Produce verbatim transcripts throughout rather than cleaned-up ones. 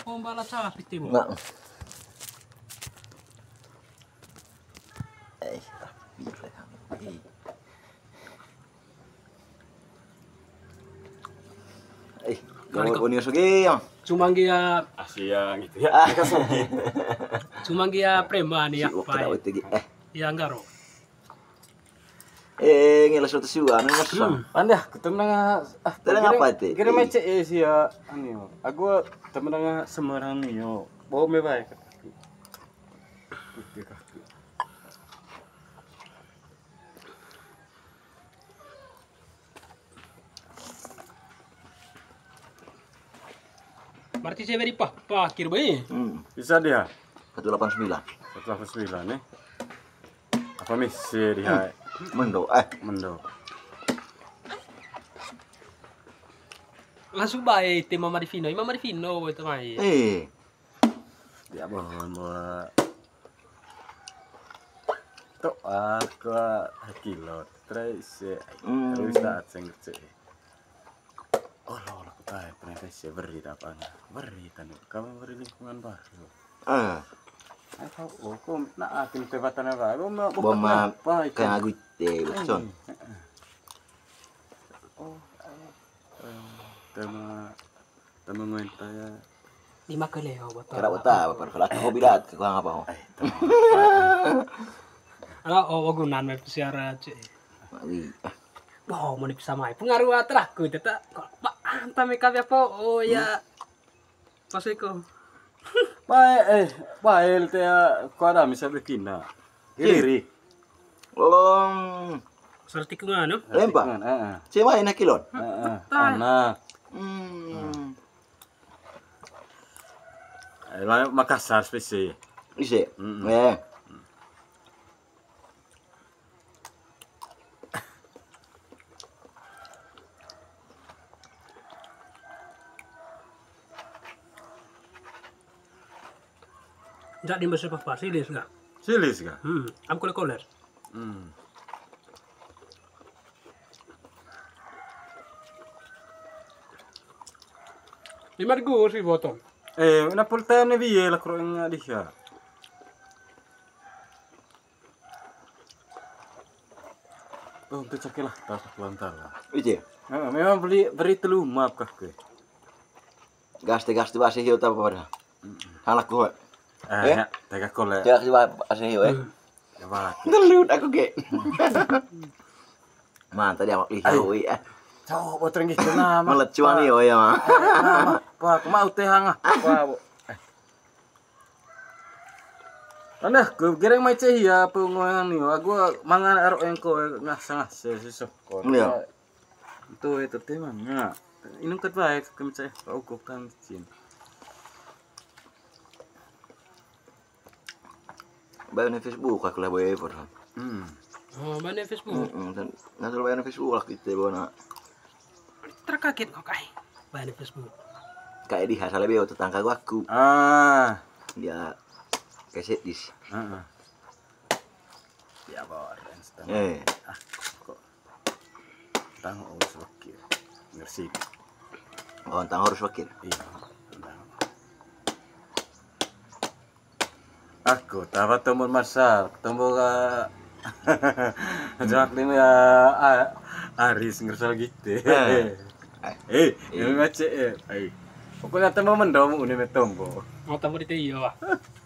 Pembala sapi timu. Nggak. Eh, tapi, eh. Eh, kalau kau ni sugi ya. Cuma dia. Asia gitu ya. Ah. Cuma dia preman ya, Pak. Eh. Ya, enggak, Ro. Eh, ngela suatu siwa, anu, Mas. Hmm. Anda, ketemu dengan, ah, tenang apa itu? Kira macet, eh, sia, anu, aku temen dengan Semarang nih, yo. Bau me baik. Putih kaki. Berarti saya beri pak, pak kira baik. Hmm. Bisa dia. Satu delapan sembilan. Satu delapan sembilan nih. Apa misi di hai? Mendo, eh. Mendo. Langsung baik tim Mama Divino, Mama Divino itu mai. Eh. Dia bangun bawa. Tok, ah, ke kilo, terus, eh, hmm, terus saat sing kecil. Oh, lo, lo, kutai, ternyata saya beri apa nggak? Beri, tanu. Kamu beri lingkungan baru. Ah. Aku, oh, kok nak akin tebatan apa? Aku mau boma apa itu? Kayak aku itu, betul. Eh, eh. Oh, eh, eh, tema, tema ngoen ta ya. Lima kali ya, buat kera apa? Buta, apa? Kalau aku hobi dat, ke kurang apa? Eh, tema. Ala, oh, wagunan, me pesiara, cek. Mawi. Oh, mau dipesamai. Pengaruh teraku itu tak. Kok, Pak, antam me kabe apa? Oh, ya. Hmm. Pas iko. Bae, eh, bae, te, ah, ko ada misa bikin na. Ih. Lirik. Oh. Soal tikungan, no? Lempa. Tikungan, eh, eh. Cewek enak kilon. Eh, eh. Betul. Anak. Hmm. Eh, lah, Makassar spesies. Isi. Mm-mm. Eh. Jadi, mbak, siapa, silis nggak? Silis nggak? Hmm, am kole-kole. Hmm. Lima ribu sih botol. Eh, na pulta ne biye lah kro nga diha. Oh, itu cakilah, tak pelan tala. Ije. Heeh, memang beli, beri telu map kah ke? Gaste, gaste, basi hiu tak apa pada. Mm-mm. Halak gue. Eh, eh? Ya, tega kole. Tega si basi hiu, eh? Hmm. Ya, bak. Ngelut aku, ge. Man, tadi awak lihat, oi, eh. Cowok botol gitu, nah, mah. Melet cuan nih, oh, ya, mah. Nah, mah. Pak, mau teh hangah. Pak, bu. Eh. Aneh, ku gereng mai ceh ya, apa ngoyang nih, wah, gua mangan arok engko, ngasah-ngasah, si sokor. Iya. Itu, itu teh, Mang. Nah, inung ket baik, ke ceh, kau kok tangcin. Bae ne Facebook aku lah, bae, Bor. Hmm. Oh, bae ne Facebook. Heeh, dan, nah, kalau bae ne Facebook lah kita, Bona. Terkaget kok, ai. Bae ne Facebook. Kayak di hasal beo tetangga gua aku. Ah. Dia kayak sedis. Heeh. Ya, Bor, instan. Eh. Ah, kok. Tang harus wakil. Ngersi. Oh, tang harus wakil. Iya, tang. Aku tawa tombol masak, tombol ka. Jawab lima ya, a-, Aris ngersal gitu. Eh. Eh, ini macet ya. Ai. Pokoknya tombol mendom, ini me tombol. Mau tombol itu iya, Pak.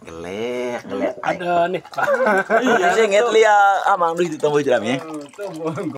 Gelek, gelek. Ada nih, Pak. Iya, saya inget lihat amang dulu di tombol jeram ya. Tombol.